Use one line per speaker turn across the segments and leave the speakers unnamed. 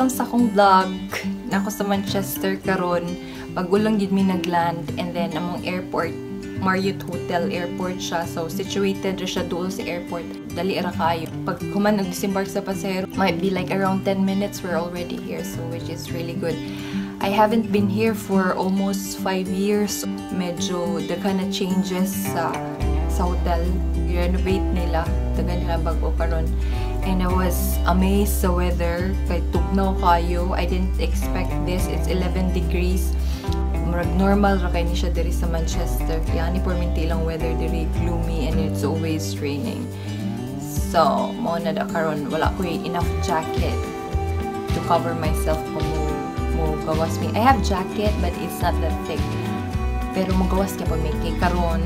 Welcome sa akong vlog. Nako sa Manchester karon. Bago lang gid mi nagland and then among airport, Marriott Hotel Airport siya. So situated ra siya duol sa airport. Dali ra kayo. Pag human nag-disembark sa pasahero, might be like around 10 minutes we're already here. So which is really good. I haven't been here for almost 5 years. Medyo daghan na changes sa hotel. I-renovate nila. Daghan nila bago karon. And I was amazed sa weather. Kay tugnaw kayo. I didn't expect this. It's 11 degrees. Murag normal ra kay ni siya diri sa Manchester. Yani perminti lang weather diri, gloomy and it's always raining. So, mao na da karon wala ko'y enough jacket to cover myself kung mo gawas mi. I have jacket but it's not that thick. Pero mo gawas kay pag may kay karon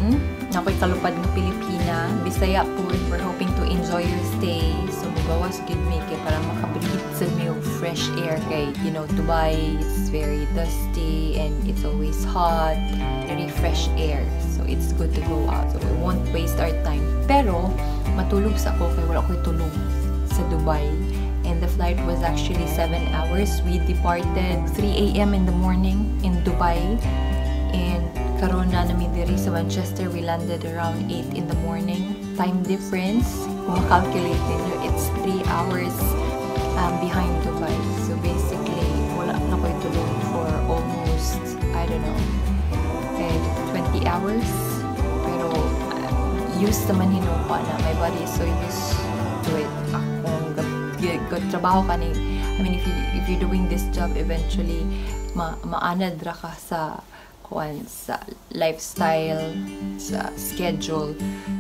na ako'y kalupad ng Pilipina, Bisaya po, we're hoping to enjoy your stay. So mogawas gid mi kay para makabreathe sa mi og fresh air kay you know Dubai, it's very dusty and it's always hot, very fresh air. So it's good to go out. So we won't waste our time. Pero matulog sa ako kay wala ko'y tulog sa Dubai. And the flight was actually 7 hours. We departed 3 a.m. in the morning in Dubai. And karon na namin diri sa Manchester, we landed around 8 in the morning. Time difference, kung makalculate ninyo, it's 3 hours behind Dubai. So basically, wala na ko'y tulog for almost, I don't know, eh, 20 hours. Pero used naman hinuka na. My body is so used to it. Akong trabaho ka ni, I mean, if you're doing this job, eventually, maanad ra ka sa kuan, sa lifestyle, sa schedule.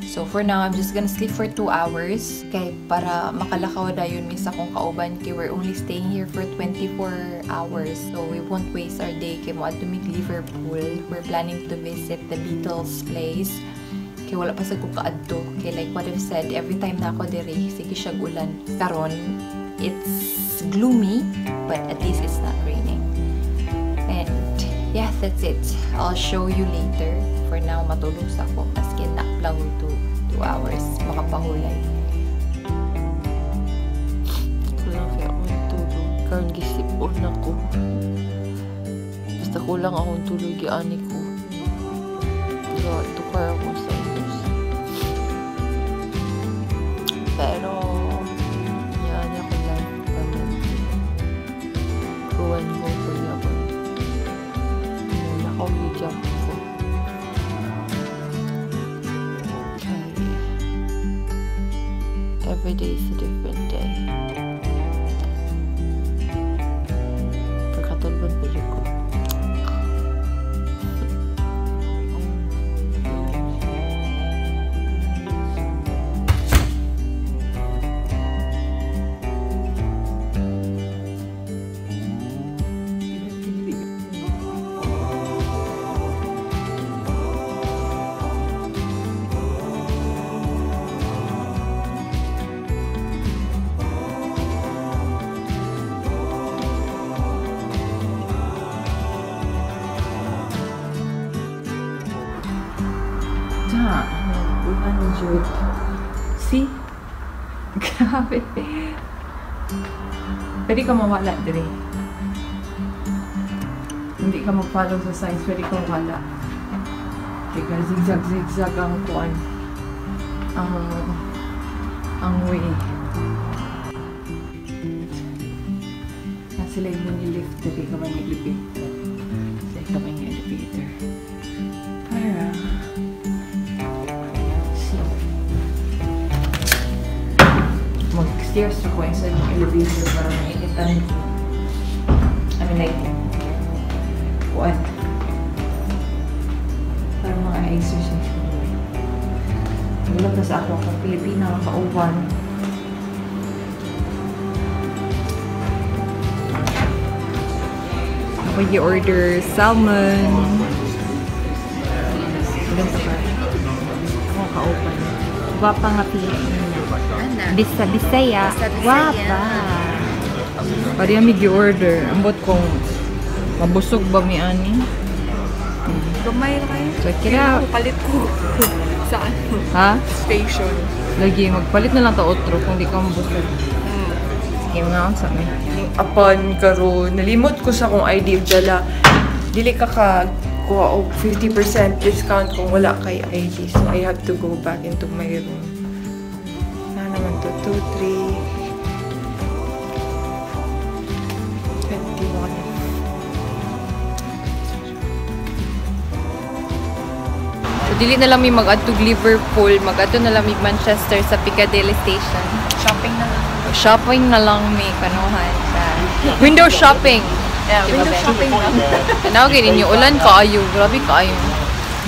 So for now, I'm just gonna sleep for 2 hours kay para makalakaw dayon mi sa akong kauban kay we're only staying here for 24 hours. So we won't waste our day kay moadto mig Liverpool. We're planning to visit the Beatles place. Kay wala pa sa ko kaadto. Kay like what I've said, every time na ako diri, sige siya ulan. Karon, it's gloomy, but at least it's not raining. And yeah, that's it. I'll show you later. For now, matulog sa ako. Maski nap lang 2 hours. Makapahulay.
Kulang kaya akong tulog. Karon gisipon ako. Basta kulang akong tulog, giani ko. Tukar ako sa indos. Pero, yan ako life permanently. Go and go for ako. Lakaw jump ko. Okay. Every day is a different day. Pagkatulog pa dyan ko.
See? Grabe. Pwede ka mawala dire. Hindi ka mag-follow sa signs, pwede ka mawala. Teka, zigzag, zigzag ang kuan. Ang way. Nasa yung mini lift dire ka may elevator. Sila ka may elevator. Para mag-stairs ako inside ng elevator para mainitan ko. I mean like, kuan. Para mga exercise ko. Wala pa sa ako akong Pilipina makauban. Ako i-order salmon. Ganito ka. Ako kauban. Gwapa nga Pilipina. Bisa Bisaya. Guapa. Pari ami gi-order. Ambot kong mabusog ba mi ani?
Gamay ra kayo.
Check it out.
Palit ko sa ano?
Ha?
Station.
Lagi magpalit na lang ta otro kung di ka mabusog. Sige, mga sa mi.
Upon karon nalimot ko sa akong ID og dala. Dili ka ka kuha og 50% discount kung wala kay ID. So I have to go back into my room. Na naman to 2 3 21.
So, dili na lang mi mag-adto Liverpool, mag-adto na lang mi Manchester sa Piccadilly Station.
Shopping na lang.
Shopping na lang mi kanuhan sa window shopping.
Yeah,
Diba,
window
Ben?
shopping lang.
Tanaw gid ninyo ulan kaayo, grabe kaayo.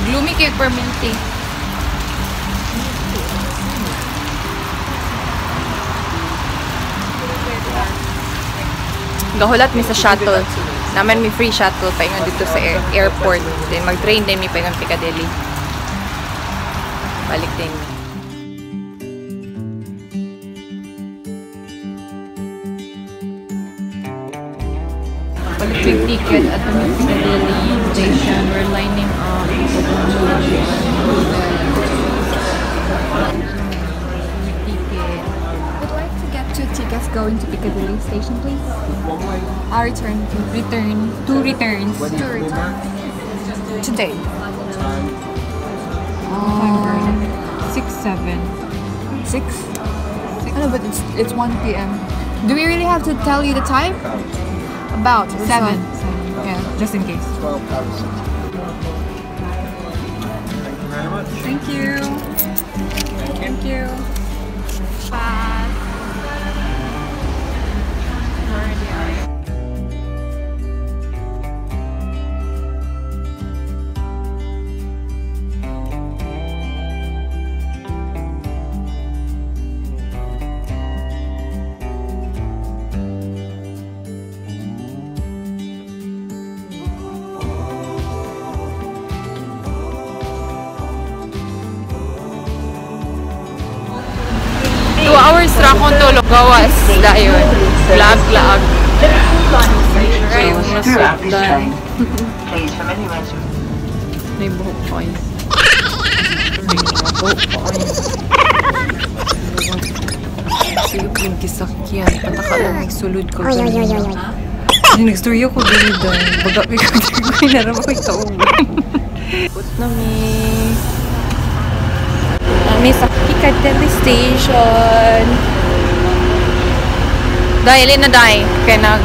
Gloomy kay permanente. Gahulat mi sa shuttle. Naman mi free shuttle paingon dito sa airport. Then mag-train din mi paingon Piccadilly. Balik din mi. Balik big ticket at the Piccadilly station. We're lining up. Ticket.
Would like to get 2 tickets going to Piccadilly Station, please. Our return to
Return. 2 returns.
2 returns. Today.
6, 7.
6? I know, but it's 1 p.m. Do we really have to tell you the time? About
7.
Yeah.
Just in case. Thank you. Thank you.
Bye.
Hours ra akong tulog gawas dayon. Laag-laag. Right, nasugdan. May buhok ko ay. Buhok ko ay. Sige, yung gisakyan. Pataka lang may sulod ko. Ay, nagstorya ko dili dahil. Baga, may kagagawin na rin ako'y kauban. Put na mi. Nami sa Piccadilly Station. Dahil na dahil. Kaya nag...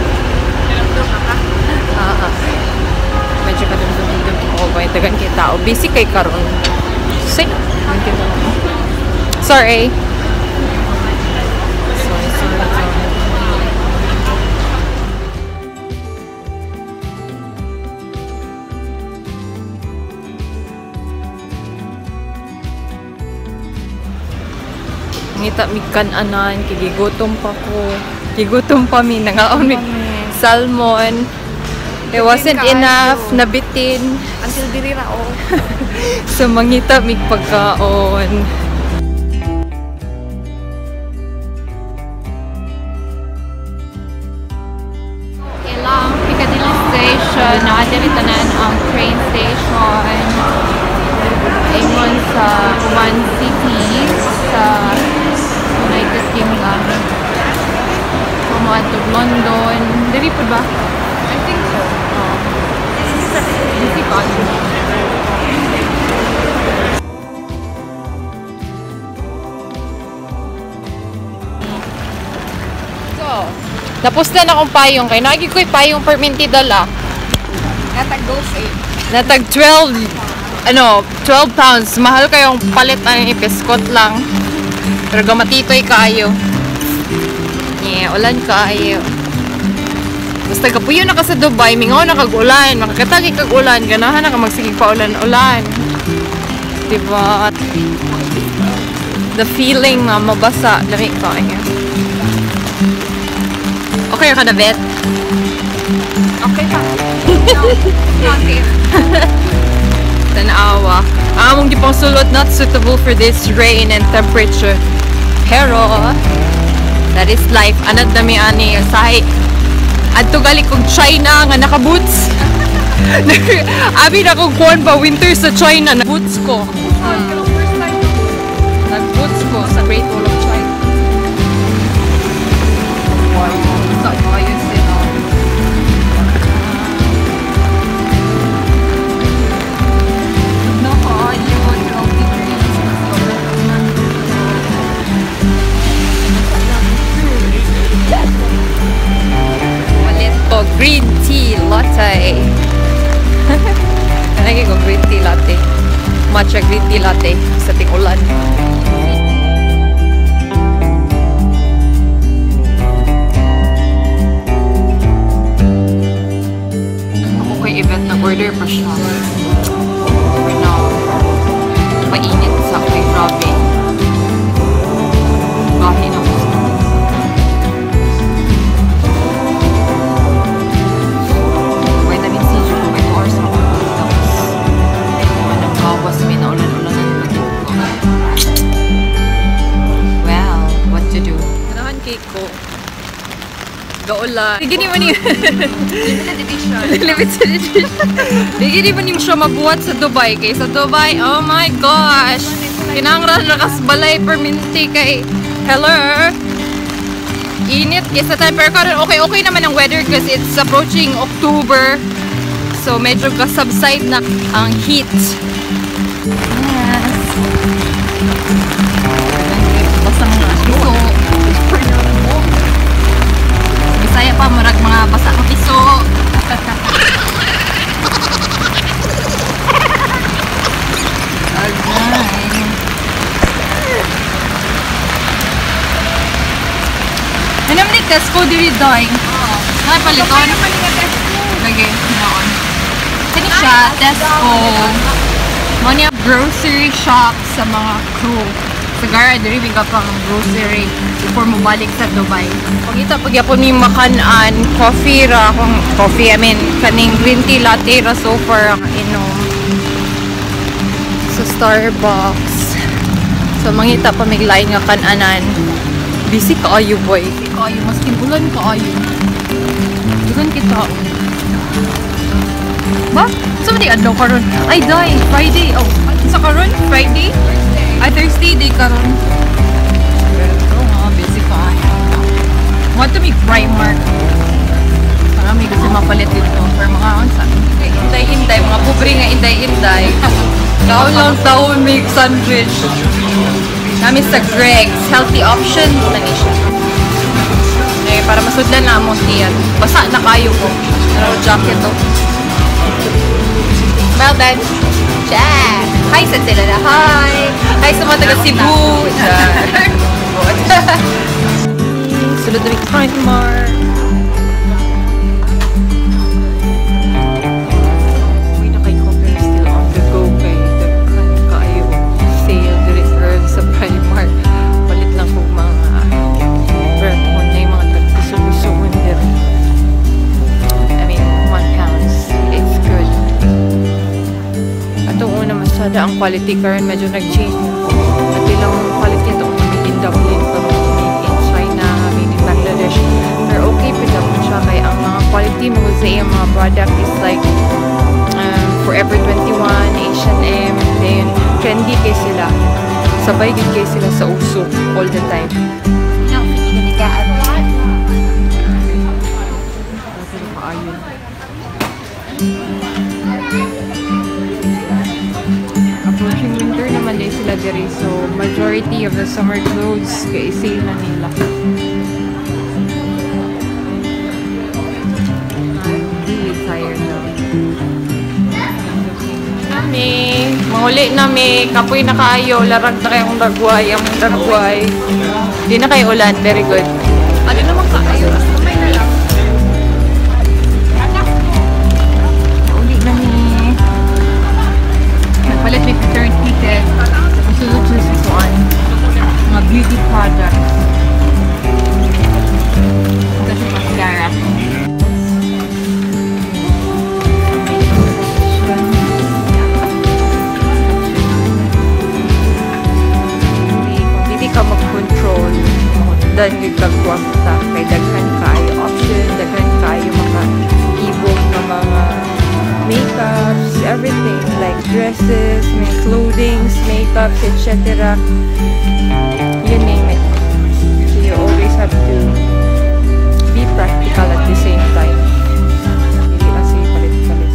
Medyo kadumdum-dum ko ba yung tagan kay tao. Busy kay karon. Say, sorry. Sorry, sorry, sorry. Ngita mig kan-anan, kay gigutom pa ko. Gigutom pa mi, nangaon mig salmon. It wasn't enough, nabitin.
Until dili ra oh.
So mangita mig pagkaon. Ilang Piccadilly Station, naa diri tanan ang train station. Ingon sa Oman City sa United Kingdom. Kumaadto London. Diri pud ba?
I think so.
Oh. Busy pa. So, napuslan akong payong kay nagi ko'y payong perminti dala.
Natag goes eh.
Natag 12 pounds. Mahal kayong palit ang ipiskot lang. Pero gamatitoy kaayo. Yeah, ulan kaayo. Basta kapuyo na ka sa Dubai, mingaw na kag ulan, makakatagi kag ulan, ganahan na ka magsigig pa ulan-ulan. Diba? The feeling nga mabasa, lami kaayo. Okay ka na, Bet?
Okay pa. Okay.
Tanawa. Ang among gipang sulod, not suitable for this rain and temperature. Pero, that is life. Anad na mi ani sahi. Adto gali kog China nga naka-boots. Abi na kog kuan ba winter sa China na boots ko. Nag-boots ko sa Great Wall of China. Matcha green tea latte sa ting-ulan. Ako kay event, nag-order pa siya. For now, mainit sa kay grabe. Bahin ako sa vitamin C ko may 2 hours ako. Tapos, anong gawas, may naulan-ulanan pa din ko. Well, what to do? Ganahan cake ko. Gaulan. Hindi man ni
Limited edition.
Limited edition. Hindi man yung siya mabuhat sa Dubai. Kay sa Dubai, oh my gosh! Kinangran na balay perminti kay hello! Init kay sa time. Pero karon okay naman ang weather because it's approaching October. So medyo ka-subside na ang heat. Yes. Basta mga piso. Bisaya pa, murag mga basa ng piso. Alright. Ano naman yung Tesco diri dawg? Ay, paliton. Lagi, noon. Kani siya, Tesco. Mo niya grocery shop sa mga crew. Sa Gara, diri biga pang grocery before mo balik sa Dubai. Pagita pagyapon mi makanan, coffee ra akong coffee, I mean, kaning green tea latte ra so far ang inom sa Starbucks. So mangita pa mig line nga kananan. Busy kaayo boy. Busy kaayo, maskin ulan kaayo. Dugan kita. Ba? Sa man adlaw karon? Ay, day, Friday. Oh, sa karon? Friday? Ay, Thursday day karon. Pero nga, busy kaayo. Want to make Primark. Para may gusto mapalit dito. Pero mga unsa. Inday-inday, mga pobre nga inday-inday. Kaon lang taon make sandwich. Nami sa Greggs, healthy option na ni siya. Okay, para masudlan na among tiyan. Basa na kayo ko. Pero jacket to. Well then, Jack! Hi sa sila na. Hi! Hi sa mga taga Cebu! Sulod na may Primark. Uy na kay ko pero still on the go kay daghan kaayo sale diri karon sa Primark. Palit lang kog mga bread na yung mga tagpiso-pisoon diri. I mean, £1. It's good. Atong una masada ang quality karon medyo nag-change na. At ilang quality atong made in Dublin pero made in China, made in Bangladesh. Pero okay pa daw siya kay ang mga quality mo sa iyang mga product is like Forever 21, H&M, then trendy kay sila. Sabay gid kay sila sa uso all the time. Approaching winter naman din sila diri, so majority of the summer clothes kay sale na nila. I'm really tired now. Nami, manguli nami, kapoy na kaayo, larag na kayong dagway, among dagway. Di na kayo ulan, very good. Ano naman kaayo, kamay na lang. Uli na ni. Nagpalit may return ticket. Masulod siya sa kuan. Mga beauty products. Ito siya mascara. Hindi ka mag-control. Dan yung kagwakta. Kay daghan kaayo option, daghan kaayo mga ibog na mga makeups, everything like dresses, may clothings, makeups, etc. You name it. So you always have to be practical at the same time. Hindi kasi palit-palit.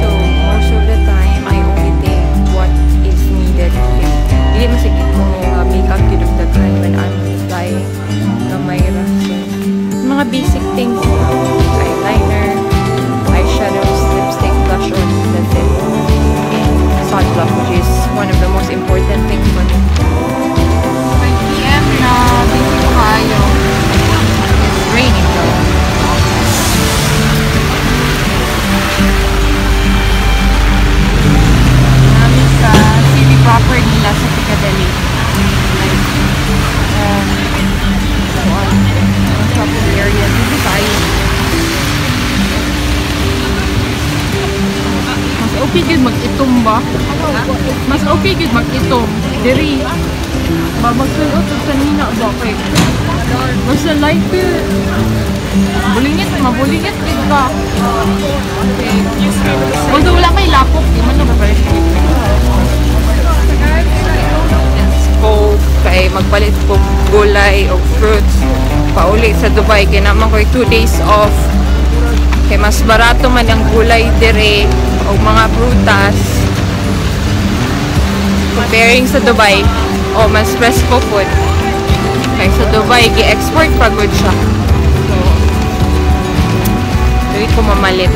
So most of the time, I only take what is needed. Hindi masigit ko makeup yun of daghan when I'm flying. Gamay ra. So, mga basic things lang. Eyeliner, eyeshadows, lipstick, blush on, that's it. And sunblock.
okay gid mag-itom ba? Mas okay gid mag-itom. Diri. Ba magsulot og sanina ba kay. Basta lighter. Bulingit, mabulingit gid ka. Okay. Although wala may lapok, di man na papalit. Let's go kay magpalit ko gulay o fruits pauli sa Dubai kay naman ko'y 2 days off. Kay mas barato man ang gulay dire o mga prutas comparing sa Dubai. O mas presko food. Kay sa Dubai gi-export pa gud siya. So dili ko mamalit.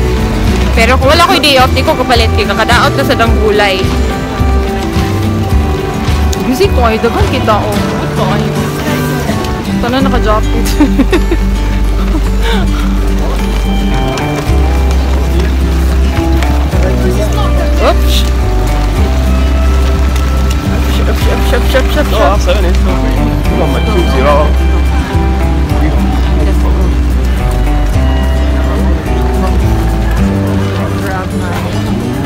Pero kung wala ko'y day off, di ko kapalit kay kakadaot na sa dang gulay. Busy ko ay daghan kita o. What ko ay? Tanan naka-jacket. Oops. Oops, oops, oops, oops, oops, oops. Grab my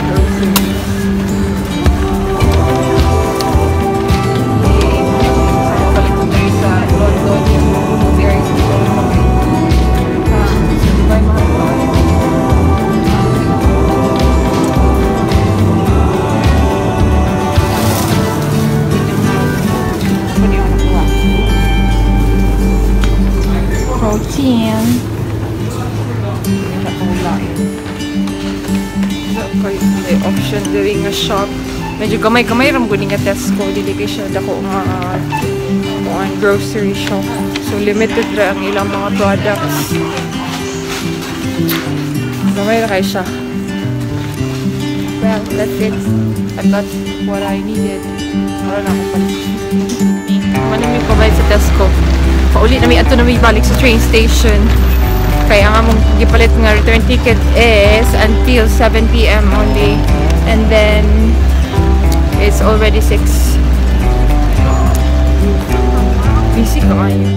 groceries. Balik ko tayo sa London. Very soon. Sa Dubai, mahal pa. Protein. May option diri nga shop. Medyo gamay-gamay ram gud nga Tesco, dili kay siya dako nga kuan grocery shop. So limited ra ang ilang mga products. Gamay ra kay siya. Well, that's it. I got what I needed. Wala na akong palit. Manang mi pabalik sa Tesco. Pauli na mi adto na mi balik sa train station. Kaya ang among gipalit nga return ticket is until 7 p.m. only. And then it's already 6. Busy ka kayo.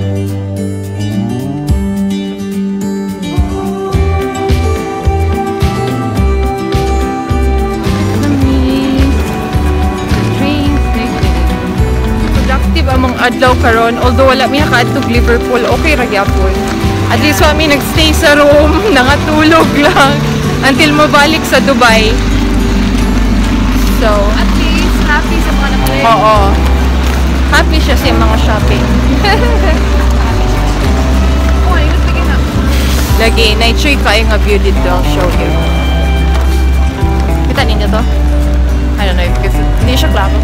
Train station. Productive among adlaw karon, although wala mi nakaadtog Liverpool, okay ra gyapon. At least wa mi nagstay sa room, nangatulog lang until mabalik sa Dubai. So,
at least happy sa mga napalit.
Oo. Happy siya sa mga shopping.
Oh, ingat lagi na.
Lagi, na-enjoy kayo nga view dito. I'll show you. Kita ninyo to? I don't know if kasi hindi siya klaro.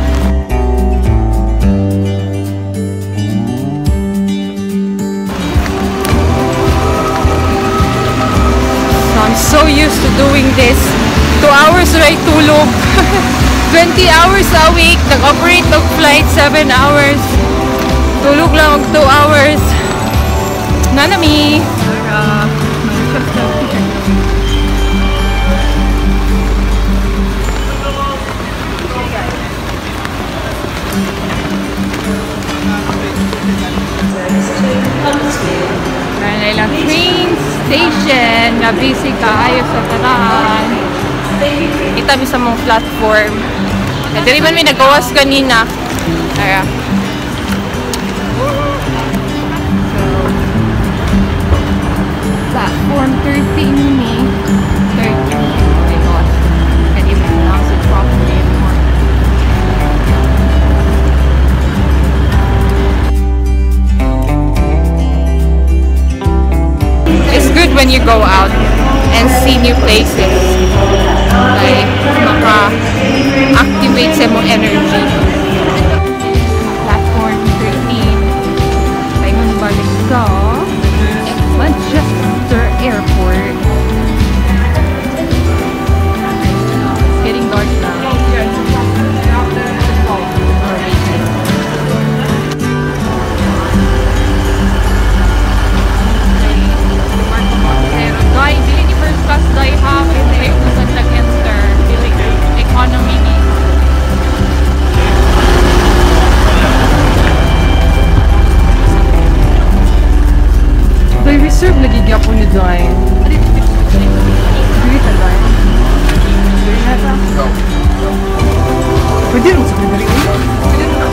So, I'm so used to doing this. 2 hours right tulog. 20 hours a week. Nag-operate og flight 7 hours. Tulog lang og 2 hours. Nanami! Ilang train station na busy kaayo sa tanan. Kita mi sa mong platform. Diri man mi nagawas kanina. Tara. So, platform 13 mi. 13. Oh my God. Can't even pronounce it properly anymore. It's good when you go out and see new places. Like, maka-activate sa mong energy. Platform 13. Paingon balik sa Manchester Airport. It's getting dark now. Dai, dili ni first class dai ha, kay Pwede rin sa diri.
Pwede rin na.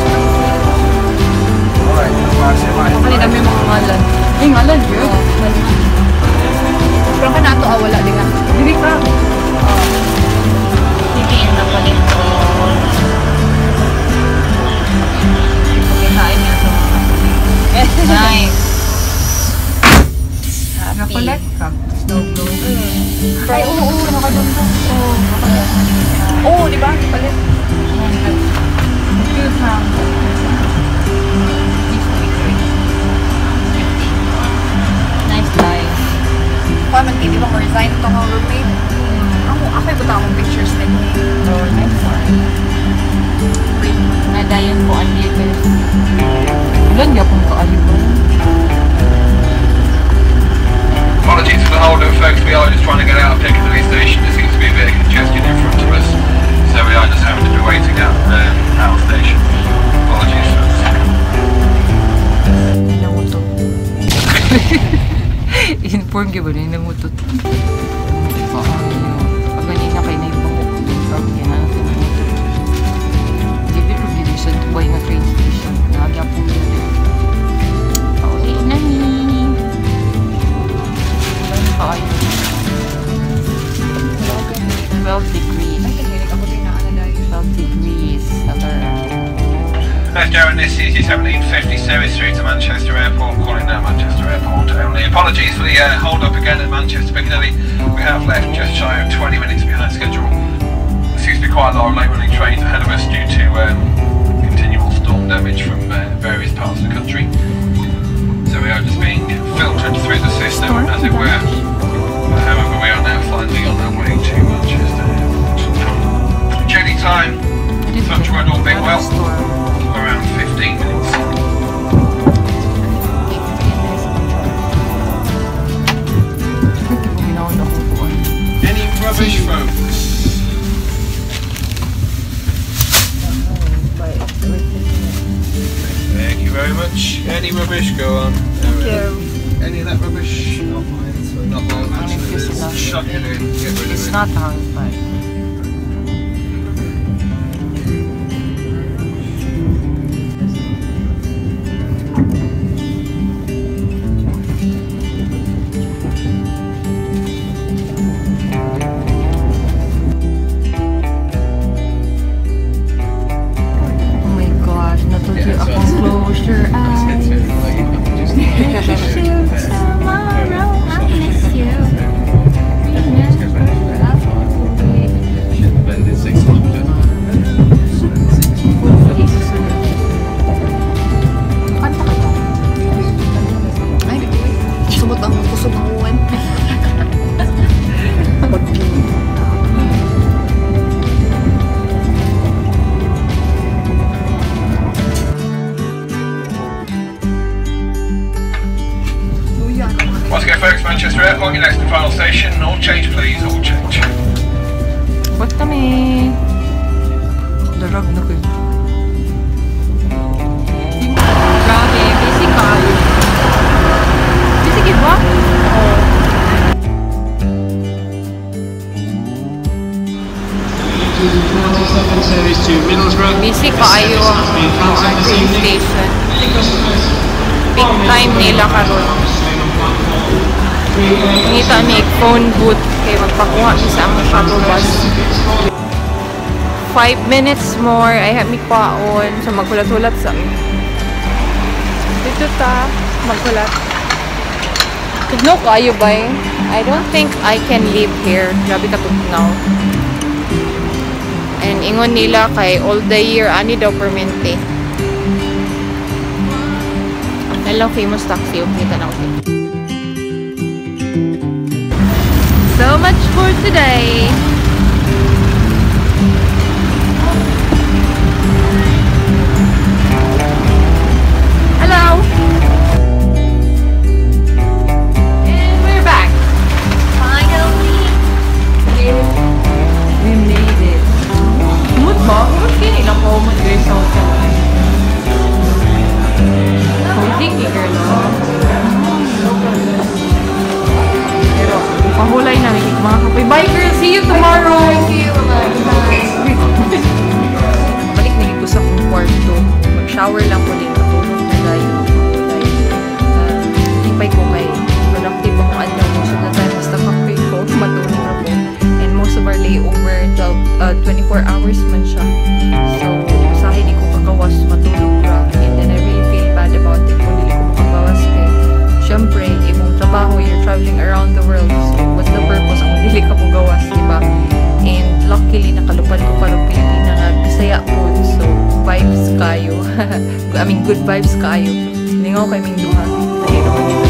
Kani dami mga ngalan. Ay, ngalan yun.
Pero ka nato ah, wala din ka.
Dili ka.
Sige, napalit ko. Pagkain niya sa mga. Nice. Happy.
Napalit ka. Snow globe.
Ay, oo, oo, nakadumdum. Oo, oo, di ba? Palit.
Cute, ha? Nice life.
Kuha man kayo, di ba, resign to akong roommate. Ako, ako ibuta akong pictures like me.
So, nice one. Nadayon po ang dito.
Ilan yapon ka ayo ba?
Apologies for the hold up, folks. We are just trying to get out of Piccadilly Station. There seems to be a bit of congestion in front of us, so we are just having to be waiting at our station. Apologies, folks.
Nangutot. Inform gyud ba ni nangutot? Kaayo. Pag ganina kay naibang kaya na natin nangutot. Dili ko gid sa Dubai nga train station. Nagyapon gyud.
Pauli na ni.
Kaayo. 12 degrees.
Ay, naginig ako din na ano dahil.
12 degrees. Alert.
Thanks, Darren. This is your 1750 service through to Manchester Airport. Calling now Manchester Airport only. Apologies for the hold up again at Manchester Piccadilly. We have left just shy of 20 minutes behind schedule. There seems to be quite a lot of late running trains ahead of us due to continual storm damage from various parts of the country. So we are just being filtered through the system, as it were. However, we are now finally on our way to Manchester Airport. Journey time, touch wood, all being well, around 15 minutes. Any rubbish, folks? Thank you very much. Any rubbish, go on. Thank you. Any of that rubbish? Not mine, so not mine. Actually,
this
it is.
is
Chuck it in. Get rid of
It's
it.
not how it's like. Oh my gosh, natuloy akong close your eyes.
Tomorrow I miss you. Remember
Kanta ka ba?
Ay, sumot ang kusog ang uwan. Luya.
Once again, folks, Manchester Airport, your next and final station. All change, please. All change.
Ba't kami? Darag na kayo. Grabe, busy ka. Busy ka ba? Oo.
Service to Middlesbrough.
Busy kaayo ang
This
train
evening.
station. Peak time nila karon. Ngita ni phone booth kay magpakuha mi sa among shuttle bus. 5 minutes more I have mi kwaon so maghulat-hulat sa mi. Dito ta maghulat. Tugnaw kaayo bay. I don't think I can live here. Grabe ka tugnaw. And ingon nila kay all the year ani daw permente. Hello, famous taxi. Kita na ko. So much for today. Hello. And we're back.
Finally.
We made it. Humot ba? Humot kayo ilang pa humot guys sa hotel. Cozy kay girl. Oh. Pero, pahulay na mga kapoy. Bye girl! See you tomorrow!
See you, bye-bye.
Balik 24 hours man siya. So, usahay di ko kagawas, matulog ra. And then I really feel bad about it kung dili ko makagawas kay syempre, imong trabaho, you're traveling around the world. So, what's the purpose kung dili ka mogawas, di ba? And luckily, nakalupad ko karong Pilipina nga Bisaya po. So, vibes kayo. I mean, good vibes kayo. Lingaw kay ming duha. Dali naman.